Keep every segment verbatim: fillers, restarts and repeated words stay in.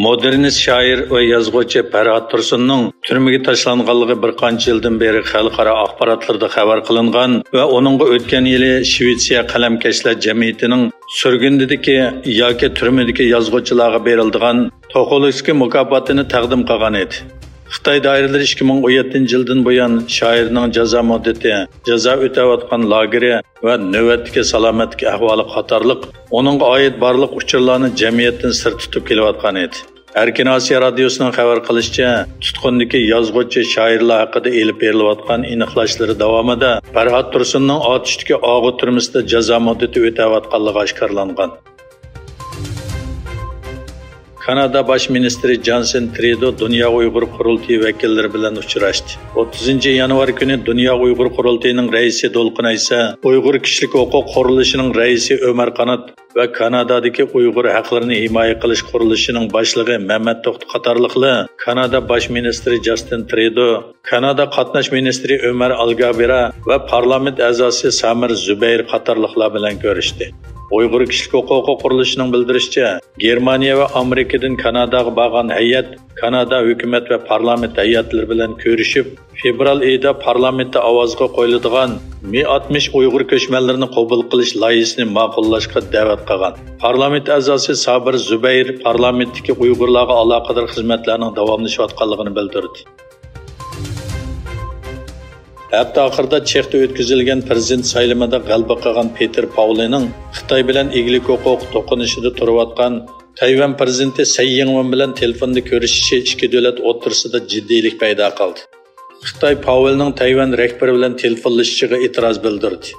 مودېرنىست شائىر ۋە يازغۇچى پەرھات تۇرسۇننىڭ تۈرمىگە تاشلانغانلىقى بىر قانچە يىلدىن بېرى خەلقئارا ئاخباراتلىرىدا خەۋەر قىلىنغان ۋە ئۇنىڭغا ئۆتكەن يىلى شىۋېتسىيە قەلەمكەشلەر جەمئىيىتىنىڭ سۈرگۈندىدىكى ياكى تۈرمىدىكى يازغۇچىلارغا بېرىلىدىغان توخولسكىي مۇكاپاتىنى تەقدىم قىلغان ئىدى. خىتاي دائىرىلىرى ئىككى مىڭ ئون يەتتىنچى يىلدىن بۇيان شائىرنىڭ جازا مۇددىتى، جازا ئۆتەۋاتقان لاگېرى ۋە نۆۋەتتىكى سالامەتلىك ئەھۋالى قاتارلىق ئۇنىڭغا ئائىت بارلىق ئۇچۇرلارنى جەمئىيەتتىن سىر تۇتۇپ كېلىۋاتقان ئىدى. ئەركىن ئاسىيا رادىيوسىنىڭ خەۋەر قىلىشىچە، تۇتقۇندىكى يازغۇچى، شائىرلار ھەققىدە ئېلىپ بېرىلىۋاتقان ئېنىقلاشلىرى داۋامىدا پەرھات تۇرسۇننىڭ ئاتۇشتىكى ئاغۇ تۈرمىسىدە جازا مۇددىتى ئۆتەۋاتقانلىقى ئاشكارىلانغان. كانادا باش مىنىستىرى جانسېن ترىدو دۇنيا ئۇيغۇر قۇرۇلتىيى ۋەكىللىرى بىلەن ئۇچراشتى. ئوتتۇزىنچى يانۋار كۈنى دۇنيا ئۇيغۇر قۇرۇلتىيىنىڭ رەئىسى دولقۇن ئەيسا، ئۇيغۇر كىشىلىك ھوقۇق قۇرۇلۇشىنىڭ رەئىسى ئۆمەر قانات ۋە كانادادىكى ئۇيغۇر ھەقلىرىنى ھىمايە قىلىش قۇرۇلۇشىنىڭ باشلىقى مەمەت توختى قاتارلىقلار كانادا باش مىنىستىرى جاستىن ترىدو، كانادا قاتناش مىنىستىرى ئۆمەر ئالگابىرا ۋە پارلامېنت ئەزاسى سامىر زۇبەير قاتارلىقلار بىلەن كۆرۈشتى. ئۇيغۇر كىشىلىك ھوقۇقى قۇرۇلۇشىنىڭ بىلدۈرۈشىچە، گېرمانىيە ۋە ئامېرىكىدىن كاناداغا بارغان ھەيئەت كانادا ھۆكۈمەت ۋە پارلامېنت ھەيئەتلىرى بىلەن كۆرۈشۈپ، فېۋرال ئېيىدا پارلامېنتتا ئاۋازغا قويۇلىدىغان مىڭ ئاتمىش ئۇيغۇر كۆچمەنلىرىنى قوبۇل قىلىش لايىھىسىنى ماقۇللاشقا دەۋەت قىلغان. پارلامېنت ئەزاسى سابىر زۇبەير پارلامېنتتىكى ئۇيغۇرلارغا ئالاقىدار خىزمەتلەرنىڭ داۋاملىشىۋاتقانلىقىنى بىلدۈردى. ھەپتە ئاخىرىدا چېختا ئۆتكۈزۈلگەن پىرېزىدېنت سايلىمىدا غەلىبە قىلغان پېتېر پاۋلىنىڭ خىتاي بىلەن ئىگىلىك ھوقۇقى توقۇنۇشىدا تۇرۇۋاتقان تەيۋەن پىرېزىدېنتى سەي يىڭۋېن بىلەن تېلېفوندا كۆرۈشۈشى ئىككى دۆلەت ئوتتۇرىسىدا جىددىيلىك پەيدا قىلدى. خىتاي پاۋېلنىڭ تەيۋەن رەھبىرى بىلەن تېلېفونلىشىشىغا ئېتىراز بىلدۈردى.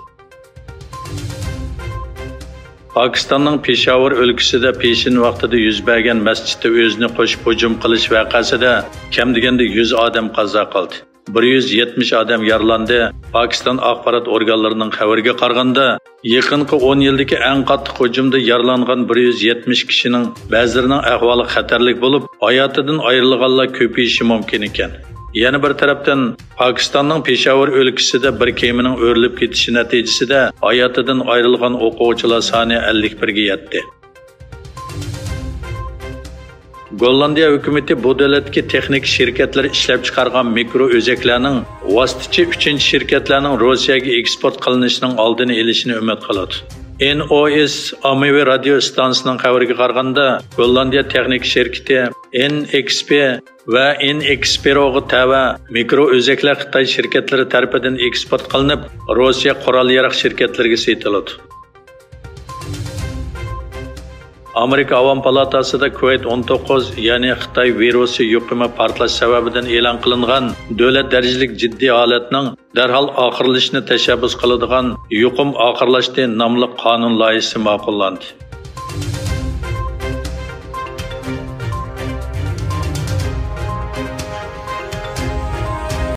پاكىستاننىڭ پېشاۋۇر ئۆلكىسىدە پېشىن ۋاقتىدا يۈز بەرگەن مەسچىتتە ئۆزىنى قوشۇپ ھۇجۇم قىلىش ۋەقەسىدە كەم دېگەندە يۈز ئادەم قازا قىلدى. بىر يۈز يەتمىش ئادەم يارىلاندى. پاكىستان ئاخبارات ئورگانلىرىنىڭ خەۋىرىگە قارىغاندا، يېقىنقى ئون يىلدىكى ئەڭ قاتتىق ھۇجۇمدا يارىلانغان بىر يۈز يەتمىش كىشىنىڭ بەزىلىرىنىڭ ئەھۋالى خەتەرلىك بولۇپ، ھاياتىدىن ئايرىلغانلار كۆپىيىشى مۇمكىن ئىكەن. يەنە بىر تەرەپتىن، پاكىستاننىڭ پېشاۋۇر ئۆلكىسىدە بىر كېمىنىڭ ئۆرۈلۈپ كېتىشى نەتىجىسىدە ھاياتىدىن ئايرىلغان ئوقۇغۇچىلار سانى ئەللىك بىرگە يەتتى. گوللاندىيە ھۆكۈمىتى بۇ دۆلەتتىكى تېخنىكا شىركەتلىرى ئىشلەپچىقارغان مىكرو ئۆزەكلەرنىڭ ۋاسىتىچى ئۈچىنچى شىركەتلەرنىڭ روسىيەگە ئېكسپورت قىلىنىشىنىڭ ئالدىنى ئېلىشىنى ئۈمىد قىلىدۇ. ئېن ئو ئېس ئاممىۋى رادىيو ئىستانسىسىنىڭ خەۋىرىگە قارىغاندا، گوللاندىيە تېخنىكا شىركىتى ئېن ئېكس پى ۋە ئېن ئېكس پىروغا تەۋە مىكرو ئۆزەكلەر خىتاي شىركەتلىرى تەرىپىدىن ئېكسپورت قىلىنىپ، روسىيە قورال-ياراغ شىركەتلىرىگە سېتىلىدۇ. ئامېرىكا ئاۋام پالاتاسىدا كوۋىد ئون توققۇز، يەنى خىتاي ۋىرۇسى يۇقۇمى پارتلاش سەۋەبىدىن ئېلان قىلىنغان دۆلەت دەرىجىلىك جىددىي ھالەتنىڭ دەرھال ئاخىرلىشىشىنى تەشەببۇس قىلىدىغان يۇقۇم ئاخىرلاشتى ناملىق قانۇن لايىھىسى ماقۇللاندى.